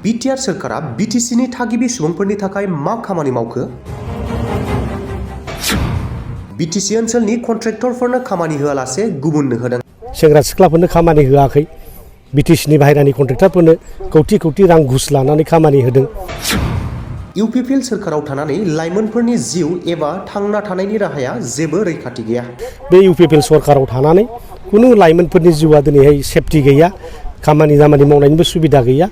BTR सरकारा बिटिसिनि थागिबि सुबुंफोरनि थाखाय मा खामानि मावखो? बिटिसि ओनसोलनि कन्ट्रेक्टरफोरनो खामानि होआलासे गुबुननो होदों। सेंग्रा सिख्लाफोरनो खामानि होआखै। बिटिसिनि बाहेरानि कन्ट्रेक्टरफोरनो कौटि कौटि रां घुस लानानै खामानि होदों। इउपिपिएल सरकाराव थानानै लाइमोनफोरनि जिउ एबा थांना थानायनि राहाया जेबो रैखाथि गैया। बे इउपिपिएल सरकाराव थानानै कुनु लाइमोनफोरनि जिउआ दिनैहाय सेफटि गैया, खामानि दामानि मावनायनिबो सुबिदा गैया।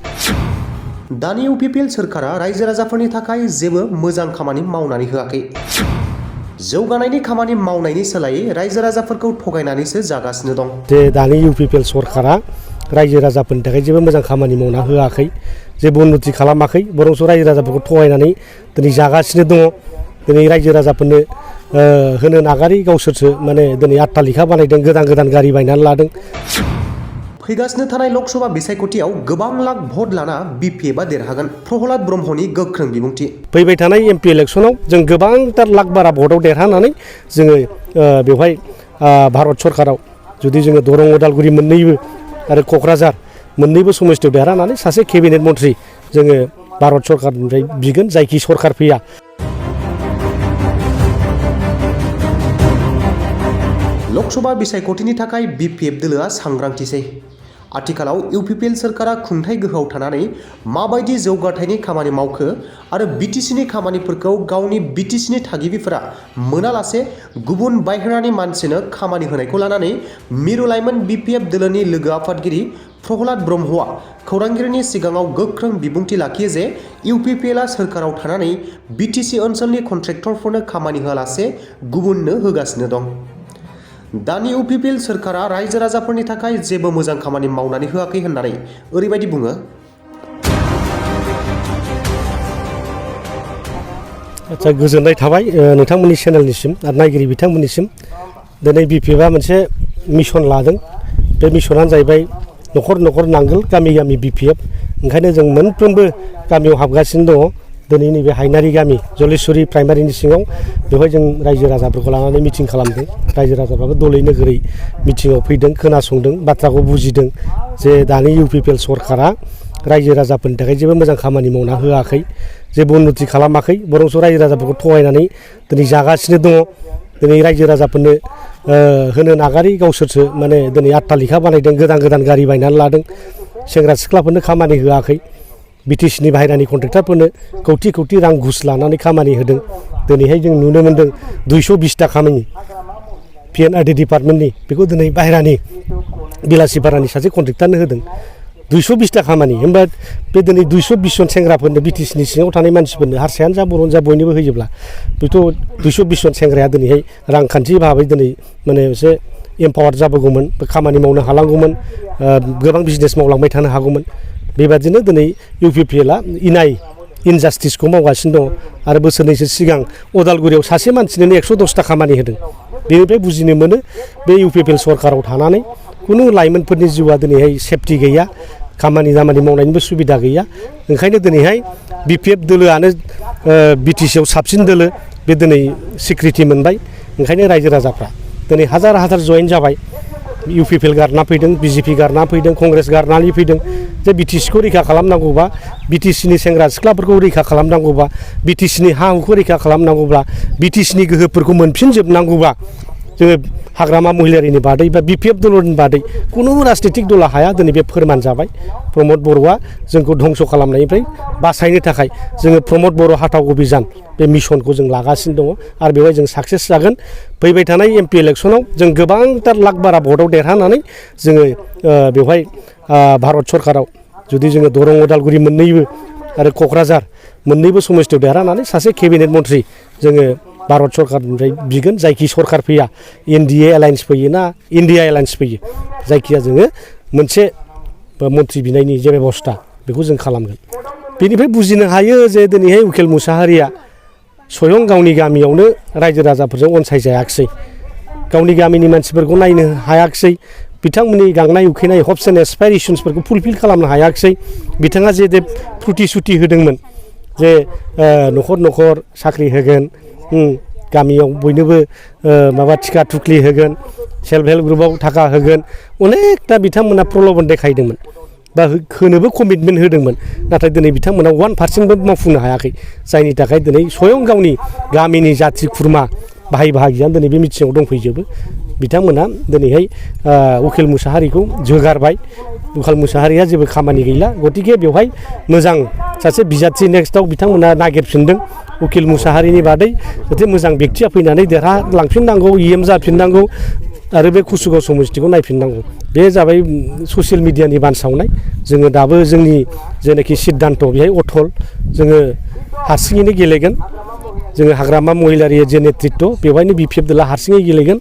दानि इउपिपिएल सरकारा रायजो राजाफोरनि थाखाय जेबो मोजां खामानि मावनानै होआखै। जौगानायनि खामानि मावनायनि सोलायै रायजो राजाफोरखौ थगायनानैसो जागासिनो दं। जे दानि इउपिपिएल सरकारा रायजो राजाफोरनि थाखाय जेबो मोजां खामानि मावना होआखै, जेबो उन्नति खालामाखै, बरंस रायजो राजाफोरखौ थगायनानै दिनै जागासिनो दङ। दिनै रायजो राजाफोरनो होनो नागारै गावसोरसो माने दिनै अट्टालिका बानायदों, गोदान गोदान गारि बायनानै लादों। फैगासिनो थानाय लकसभा बिसायख'थियाव गोबां लाख भट लाना बिपिएफआ देरहागोन। प्रहलाद ब्रह्मनि गोख्रों बिबुंथि। फैबाय थानाय एमपि इलेक्सनाव जों गोबांथार लाख बारा भटआव देरहानानै जोङो बेवहाय भारत सरकाराव जुदि जोङो दरं उदालगुरि मोननैबो आरो क'क्राझार मोननैबो समस्तियाव देरहानानै सासे केबिनेट मन्थ्रि जोङो भारत सरकारनिफ्राय बिगोन, जायखि सरकार फैया। लकसभा बिसायख'थिनि थाखाय बिपिएफ दोलोआ सांग्रांथिसै। आथिखालाव इउपिपिएल सरकारा खुंथाय गोहोआव थानानै माबायदि जौगाथायनि खामानि मावखो आरो बिटिसिनि खामानिफोरखौ गावनि बिटिसिनि थागिबिफोरा मोनालासे गुबुन बायहेरानि मानसिनो खामानि होनायखौ लानानै मिरु लाइमोन बिपिएफ दोलोनि लोगो आफादगिरि प्रहलाद ब्रह्मआ खौरांगिरिनि सिगाङाव गोख्रों बिबुंथि लाखियो जे इउपिपिएलआ सरकाराव थानानै बिटिसि ओनसोलनि कन्ट्रेक्टरफोरनो खामानि होआलासे गुबुननो होगासिनो दं। दानि इउपिपिएल सरकारा रायजो राजाफोरनि थाखाय जेबो मोजां खामानि मावनानै होआखै होननानै ओरैबायदि बुङो। आच्चा, गोजोननाय थाबाय नोंथांमोननि चेनेलनिसिम आरो नायगिरि बिथांमोननिसिम। दिनै बिपिएफआ मोनसे मिशन लादों। बे मिशनानो जाहैबाय न'खर न'खर नांगोल, गामि गामि बिपिएफ। ओंखायनो जों मोनफ्रोमबो गामियाव हाबगासिनो दङ। दिनै नैबे हायनारि गामि जलेश्वरी प्राइमारिनि सिङाव बेवहाय जों रायजो राजाफोरखौ लानानै मिटिं खालामदों। रायजो राजाफ्राबो दलै नोगोरै मिटिङाव फैदों, खोनासंदों, बाथ्राखौ बुजिदों जे दानि इउपिपिएल सरकारा रायजो राजाफोरनि थाखाय जेबो मोजां खामानि मावना होआखै, जेबो उन्नति खालामाखै, बरंस रायजो राजाफोरखौ थगायनानै दिनै जागासिनो दङ। दिनै रायजो राजाफोरनो होनो नागारै गावसोरसो माने दिनै अट्टालिका बानायदों, गोदान गोदान गारि बायनानै लादों। सेंग्रा सिख्लाफोरनो खामानि होआखै। बिटिसिनि बाहेरानि कन्ट्रेक्टरफोरनो कौटि कौटि रां घुस लानानै खामानि होदों। दिनैहाय जों नुनो मोन्दों 220टा खामानि पिएनआरडि डिपार्टमेन्टनि, बेखौ दिनै बाहेरानि बिलासिपारानि सासे कन्ट्रेक्टरनो होदों। 220टा खामानि होमबा बे दिनै 220 जन सेंग्राफोरनो बिटिसिनि सिङाव थानाय मानसिफोरनो हारसायानो जा बर'आनो जा बयनोबो होयोब्ला बेथ' 220 जन सेंग्राया दिनैहाय रांखान्थि भाबै दिनै माने एसे एम्पावार्ड जाबोगौमोन, खामानि मावनो हालांगौमोन, गोबां बिजनेस मावलांबाय थानो हागौमोन। बेबादिनो दिनै इउपिपिएलआ इनाय इनजास्टिसखौ मावगासिनो दङ। आरो बोसोरनैसो सिगां उदालगुरियाव सासे मानसिनो 110टा खामानि होदों। बेनिफ्राय बुजिनो मोनो बे इउपिपिएल सरकाराव थानानै कुनु लाइमोनफोरनि जिउआ दिनैहाय सेफटि गैया, खामानि दामानि मावनायनिबो सुबिदा गैया। ओंखायनो दिनैहाय बिपिएफ दोलोआनो बिटिसिआव साबसिन दोलो, बे दिनै स्वीकृति मोनबाय। ओंखायनो रायजो राजाफ्रा दिनै हाजार हाजार जयेन जाबाय। इउपिपिएल गारना फैदों, बिजेपि गारना फैदों, कंग्रेस गारनानै फैदों। जे बिटिसिखौ रैखा खालामनांगौबा, बिटिसिनि सेंग्रा सिख्लाफोरखौ रैखा खालामनांगौबा, बिटिसिनि हा हुखौ रैखा खालामनांगौब्ला, बिटिसिनि गोहोफोरखौ मोनफिनजोबनांगौबा जोङो हाग्रामा महिलारिनि बादै बा बिपिएफ दलनि बादै कुनु राजनितिक दला हाया। दिनै बे फोरमान जाबाय। प्रमद बर'आ जोंखौ धंस खालामनायनिफ्राय बासायनो थाखाय जोङो प्रमद बर' हाथाव अभियान बे मिशनखौ जों लागासिनो दङ आरो बेवहाय जों साक्सेस जागोन। फैबाय थानाय एमपि इलेक्सनाव जों गोबांथार लाख बारा भटआव देरहानानै जोङो बेवहाय भारत सरकाराव जुदि जोङो दरं उदालगुरि मोननैबो आरो क'क्राझार मोननैबो समस्तियाव देरहानानै सासे केबिनेट मन्थ्रि जोङो भारत सरकारनिफ्राय बिगोन, जायखि सरकार फैया। एनडिए एलायन्स फैयो ना इन्डिया एलायन्स फैयो, जायखिया जोङो मोनसे मन्थ्रि बिनायनि जे बेबस्था बेखौ जों खालामगोन। बेनिफ्राय बुजिनो हायो जे दिनैहाय उकिल मुसाहारिया स्वयं गावनि गामियावनो रायजो राजाफोरजों अनसायजायाखिसै, गावनि गामिनि मानसिफोरखौ नायनो हायाखिसै, बिथांमोननि गांनाय उखैनाय हप्स एन्ड एसपाइरेसन्सफोरखौ फुलफिल खालामनो हायाखिसै। बिथाङा जे प्रतिश्रुति होदोंमोन जे न'खर न'खर साख्रि होगोन, गामियाव बयनोबो माबा टिका थुख्लि होगोन, सेल्फ हेल्प ग्रुपआव थाखा होगोन, अनेकथा बिथांमोना प्रल'भन देखायदोंमोन। बा होनोबो कमिटमेन्ट होदोंमोन नाथाय दिनै बिथांमोना 1%बो मावफुंनो हायाखै जायनि थाखाय दिनै स्वयं गावनि गामिनि जाथि खुरमा बाहाय बाहागियानो दिनै बे मिथिङाव दंफैजोबो बिथांमोना दिनैहाय उखिल मुसाहारिखौ जोगारबाय उखिल मुसाहारिया जेबो खामानि गैला गतिके बेवहाय मोजां सासे बिजाथि नेक्स्टआव बिथांमोना नागिरफिनदों उखिल मुसाहारिनि बादै जाहाथे मोजां बेक्तिया फैनानै देरहालांफिननांगौ EM जाफिननांगौ आरो बे कुसुगाव समस्तिखौ नायफिननांगौ बे जाबाय ससियेल मिडियानि बानसावनाय जोङो दाबो जोंनि जेनाखि सिद्धान्त बेहाय अथल जोङो हारसिङैनो गेलेगोन जोङो हाग्रामा महिलारि जे नेतृत्व बेवहायनो BPF दला हारसिङै गेलेगोन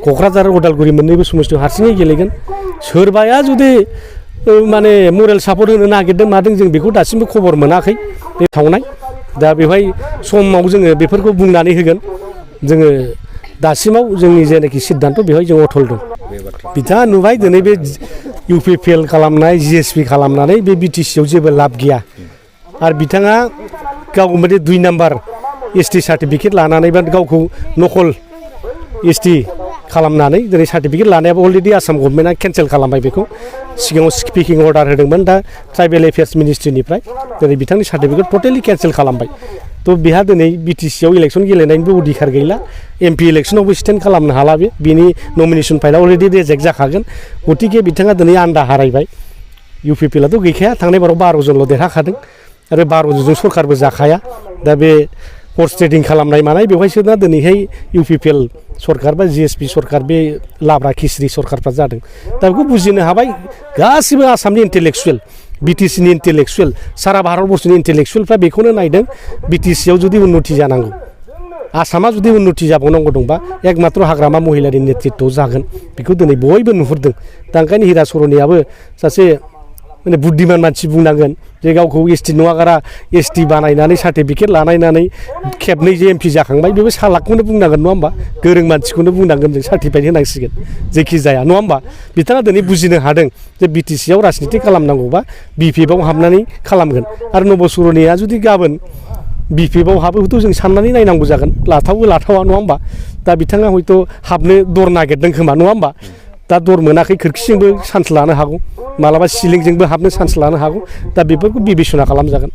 क'क्राझार उदालगुरि मोननैबो समस्तियाव हारसिङै गेलेगोन सोरबाया जुदि माने मरेल सापर्ट होनो नागिरदों मादों जों बेखौ दासिमबो खबर मोनाखै बे थावनाय दा बेवहाय समाव जोङो बेफोरखौ बुंनानै होगोन जोङो दासिमाव जोंनि जेनाखि सिद्धान्त बेवहाय जों अथल दं बिथाङा नुबाय दिनै बे UPPL खालामनाय GSP खालामनानै बे BTC आव जेबो लाब गैया आरो बिथाङा गाव मोनसे 2 नाम्बार ST सार्टिफिकेट लानानै बा गावखौ नकल ST खालामनानै दिनै सार्टिफिकेट लानायाबो अलरेडि आसाम गभर्नमेन्टआ केन्सेल खालामबाय बेखौ सिगाङाव स्पिकिं अर्डार होदोंमोन दा ट्राइबेल एफेयार्स मिनिस्ट्रिनिफ्राय दिनै बिथांनि सार्टिफिकेट टटेलि केन्सेल खालामबाय थ' बेहा दिनै BTC आव इलेक्सन गेलेनायनिबो अधिकार गैला MP इलेक्सनावबो स्टेन्ड खालामनो हाला बिनि नमिनेसन फाइलआ अलरेडि रिजेक्ट जाखागोन गतिके बिथाङा दिनै आन्दा हारायबाय UPPLआथ' गैखाया थांनाय बाराव 12 जनल' देरहाखादों आरो 12 जनजों सरकारबो जाखाया दा बे हर्स ट्रेडिं खालामनाय मानाय बेवहायसो दिनैहाय UPPL सरकार बा GSP सरकार बे लाब्रा खिस्रि सरकारफ्रा जादों दा बेखौ बुजिनो हाबाय गासिबो आसामनि इन्टेलेक्सुवेल BTC नि इन्टेलेक्सुवेल सारा भारतबर्षनि इन्टेलेक्सुवेलफ्रा बेखौनो नायदों BTC आव जुदि उन्नति जानांगौ आसामा जुदि उन्नति जाबावनांगौ दंबा एकमात्र हाग्रामा महिलारि नेतृत्व जागोन बेखौ दिनै बयबो नुहुरदों दा ओंखायनो हिरा सरनियाबो सासे माने बुद्धिमान मानसि बुंनांगोन जे गावखौ ST नङागारा ST बानायनानै सार्टिफिकेट लानायनानै खेबनै जे MP जाखांबाय बेबो सालाकखौनो बुंनांगोन नङा होमबा गोरों मानसिखौनो बुंनांगोन जों सार्टिफाइड होनांसिगोन जेखि जाया नङा होमबा बिथाङा दिनै बुजिनो हादों जे BTC आव राजनिति खालामनांगौबा BPF आव हाबनानै खालामगोन आरो नबसुरनिया जुदि गाबोन BPF आव हाबोथ' जों साननानै नायनांगौ जागोन लाथावबो लाथावा नङा होमबा दा बिथाङा हयथ' हाबनो दर नागिरदों खोमा नङा होमबा दा दर मोनाखै खोरखिजोंबो चान्स लानो हागौ मालाबा सिलिंजोंबो हाबनो चान्स लानो हागौ दा बेफोरखौ बिबेसना खालामजागोन